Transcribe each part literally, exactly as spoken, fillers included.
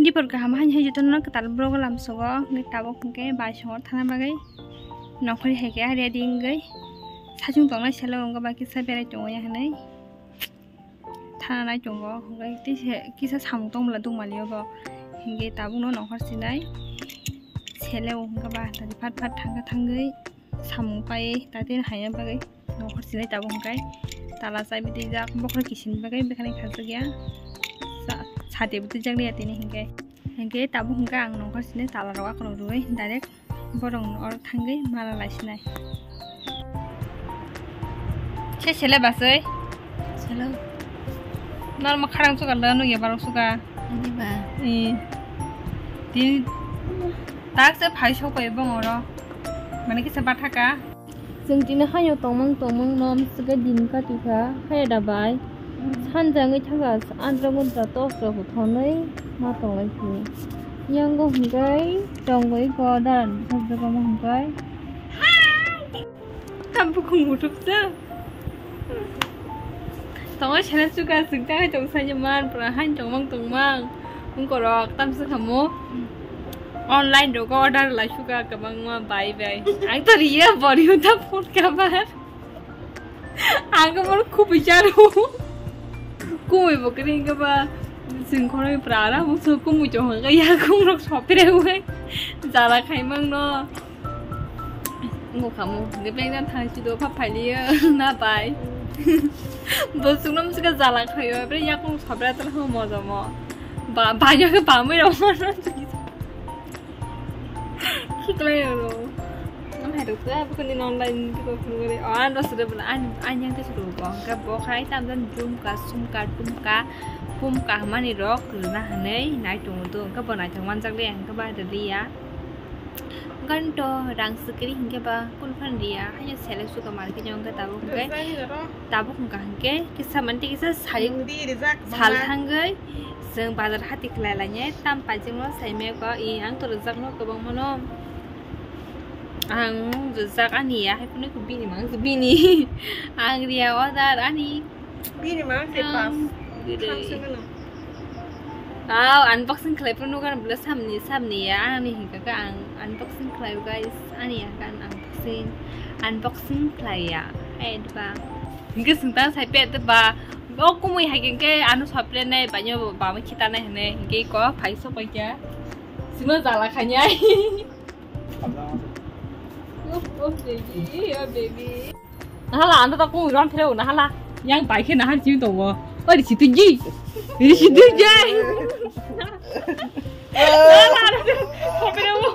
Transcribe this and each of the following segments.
Dipor kaham haini hai jotono kwtal borok lamsogo, hwnkhe tabuk hwnkhe bai songo thana bagwi nongkhorni hai khe ready wngwi sachung tongnai selo wngkha ba kisa berai tongo ya hwnwi thana nai tongo, hwnkhe tei se kisa samung tongmwla dukmani obo, hwnkhe tabukno nongkhor sinai selo wngkha ba tari phat phat thangkha thangwi samung pai tatino haina bagwi. Nokor sinai tabuk hwnkhe tala chabi twijak, bokhorok kisin bagwi bwkhani khajak ya. Sa-, sati bo twijak liya tini hwnkhe. Hwnkhe tabuk hwnkhe ang nokor sinai tala rok akhorok rwui direct borok ni oro thangwi mala lai sinai. Se sele baswi. Selo. Norma kharang suka lo nugya barok suka. Ani ba. Eh. Tini tak se phai sok bai bong oro. Mane kisa bathaka. Chwng tini haino tongmang tongmang no amswkhe din kati kha, haya da bai. Sanja wngwi thangkha, andra gundra tos rok thonwi ma tonglai phi. Yango hwnkhe tongwi ko daran thokjak omo hwnkhe. Tam bukhung muthupsa. Tongo sene chuka chwng tangwi tong sani man pura hain tongmang tongmang. Wngkorok tamsa khamu. Online rogo order lai suka kwbangma bai bai. Ang to riya bori uta phone cover. Ang ko mor khubui charo. Kumui bo kring ka ba. Sing khoroi prara mo so kumui chong ka ya kum rok sopre ue. Jala khaimang no. Ngo khamu. Nge beng dan thang si do pha phai liya na bai. Bo sung nom sika jala khayo. Bre ya kum sopre tan ho mo jamo. Ba ba ya ke ba mo ro. Khiklai oro. Nam hai rok ta bukan di online di ko khulgari. Oh, an rasa da bela an an yang te suru ko. Ka bo khai tam dan jum ka sum ka tum ka pum ka mani rok na hanai nai tung do. Ka bo nai thang man jak le ang ka ba da dia. Ganto rang sikri hingke ba kul phan dia. Hanya sele suka market jong ka tabuk ke. Tabuk hwnkha hwnkhe kisa manti kisa sal thangwi chwng bazar hati khlai lainai tam paijak no saimaya kho i ang to rwjak no kwbangma no ang rwjak ani ya hai phano bini mang bini ang riya order ani bini mang se pas. Aw, unboxing khlai phano nugan bwle samni samni ya ani hingka khe ang unboxing khlai o guys ani ya khe ang unboxing unboxing khlai ya hai ba. Hingke sengtang sai pe ba o kumui hai hingke ano sopre nai ba nyo ba mo khita nai hene hingke ko phai so koi kya sino jala khanyai. Oh, oh, baby, oh, baby. Nahala anda ta kumui ron thre nahala yang bai khe nahan chim to wo. Oi ri situ ji. Ri situ ji. Nahala anda sopre wo.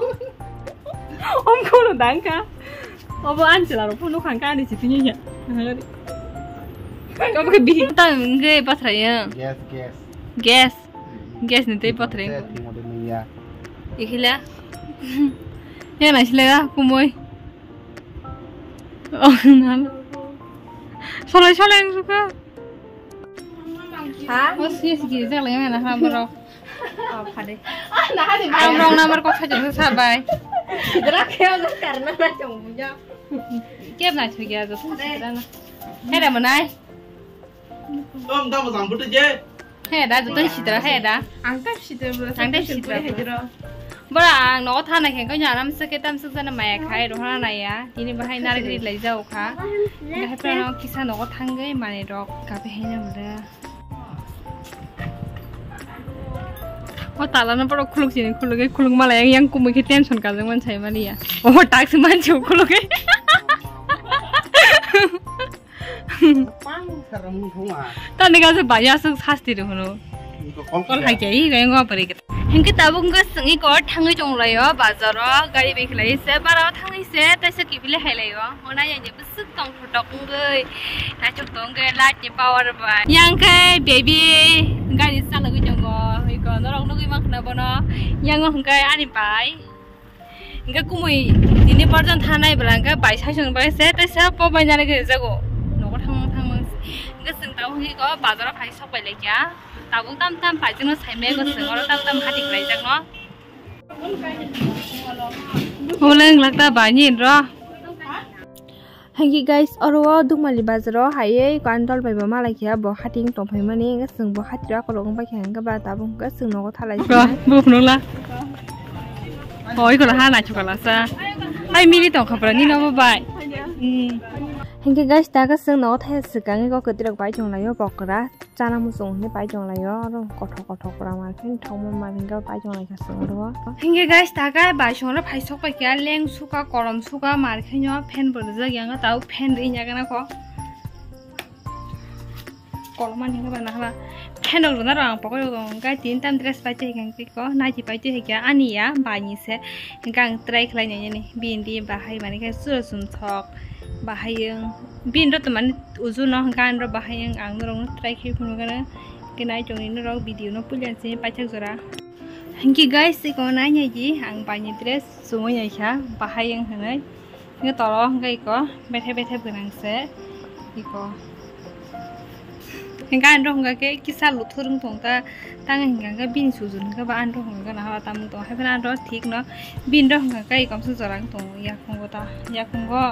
Om kono dangka. Obo an chwla rok phone khang ka ani chitini ya. Obo khe bihik ta wngwi bathra ya. Gas, gas. Gas. Gas ni tei bathra. Tei timo de nung ya. Ikhila. Ya na sila ya kumoi. Oh, nan. Solai solai ang suka. Ha? Bos yes giri jak lai mana ha borok. Oh, phade. Ah, na hadi bai. Ang rong number kok saja sa bai. Sidra khe ang karna na chong buja. Kep na chugya jo sa sidra na. Hera manai. Tom da mo jang butu je. Hera jo tan sidra hera. Ang ta sidra bro. Ang ta sidra bro. Bora ang nogo thana khe kanya aram se ke tam se jana maya khai rohana naya. Tini bahai nargri lai jao kha. Bahai prano kisa nogo thangwi mane rok kape hena mura. O tala no borok khuluk sini khuluk e khuluk mala yang yang kumui khe tension kajak man sai mani ya. O tak se man se khuluk e. Pang sarang thuma. Tani ga se baya suk sasti ru hunu. Kol hai ke i ga ngo pare ke. Hingke tabuk wngkha chwngni kok thangwi tonglaio bazaro gari bai khlai se bara thangwi se tei se kibili hai laio. Hwnai ya je bwswk tong photok wngwi naithok tong wngwi light ni power bai. Yang khe baby gari chalogwi tongo hoi ko norok nugwi mankha na bono. Yang o hwnkhe ani bai. Hingke kumui tini borjon thanai bwla hingke bai saisong bai se tei sa po bai nani gari jago nogo thang thang mang. Hingke chwng tabuk hingke ko bazaro phai sok bai laikya. Tabuk tam tam paijak no sai mego chwng oro tam tam hati khlai jak no. Omo le wng lak ta bai ni ro. Hingke guys, oro o Dukmali bazar o hai ei kandol bai bo malai khe bo hating tongphai mani, hingke chwng bo hati rok kolok wng bai kha, hingke ba tabuk hingke chwng nogo thalai sinai. Bo phunukla. Oi kola ha nai chukala sa. Ai mili tong khapra ni nogo bai. Hmm. Hingke guys, ta ka chwng nogo thaya swkang iko kwtwi rok bai tong laio pokra. Chana muchung hwnwi pai tong laio, oro kothok kothok pura mar khe thokma mar hwnwi pai tong lai kha chwng oro. Hingke guys, ta khe bai songre phai sok pai kha, leng suka, korom suka, mar khe no fan bo rijak yang, tao fan ri nya gana ko. Kolom ani hwnba na hwnba fan rok rwna rw ang pokol rok tong, gai tin tam dress pai twi hwnkhe ko, naiti pai twi hwnkhe ani ya, bai ni se, hwnkhe ang try khlai nai nini, bini bahai mani khe chura chum thok, bahai wng, bini rw tongmani. Uju no hwnkhe ang rw bahai wng ang norok no try khe phunuk gana. Hwnkhe nai tongni norok video no puila se paithak jora. Hwnkhe guys, iko nai nai di ang bai ni dress chumui nai kha bahai wng hwnwi. Hwnkhe tolo hwnkhe iko bethe bethe gwnang se iko. Hwnkhe ang rw hwnkhe kisa luthor wng tong ta tang hwnkhe bini sujun hwnkhe ba ang rw hwnkhe na hala tamung tong hai phano ang rw thik no bini rw hwnkhe iko msa jora wng tong yakungo ta yakungo.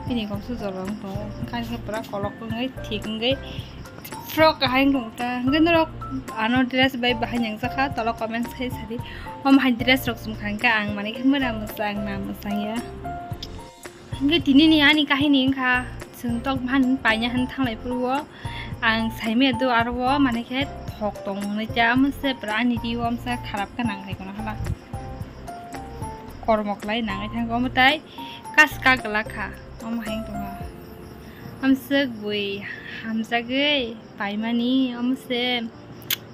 Bini gomsa jora wng tongo, wngkha hwnkhe pura kolok wngwi thik wngwi frock kahai wng tong ta. Hwnkhe norok ano dress bai bahai nangjakha, tolo comments khai sadi. Omo hai dress rok chumkha hwnkhe ang mani khe mera mwchang na mwchang ya. Hwnkhe tini ni ani kahini wngkha, chwng tok han paina han thanglai phuru o ang saimaya do aro o mani khe thok tong hwnwi ta, omo se pura ani ri o omo se kharap khe nang khai kono hala. Kormo khlai nangwi thangkhe omo tai. Kas ka glak kha, omo hai wng tongkha. Amswk bui hamjagwi paimani, omo se,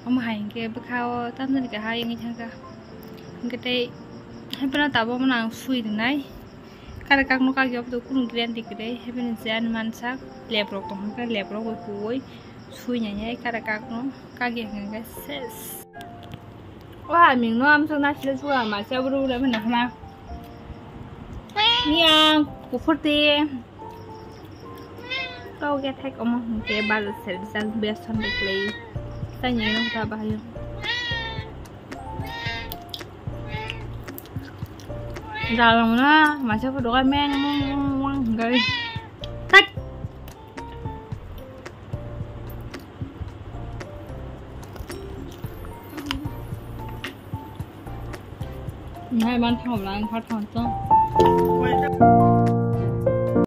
omo hai hwnkhe bwkha o tamjani kahai wngwi thangkha. Hwnkhe tei hai phano tabuk omono ang sui rwnai. Kare kakno kagwi obo kunu guarantee kwrwi, hai phano je ani mansak lab rok tongkha, lab rok bai huwi sui nai kare kakno kagwi hwnkhe ses. O haming no amswk naisle suga macha buru buru phano khna. Yang kuphur te. Kau ke thek omo hwnkhe bazar side jang beson bai kwlai. Tanya nang ta bahai. Jalang na macha photo ka meng meng meng meng gari. Thak. Nai man thang lang kha thang to.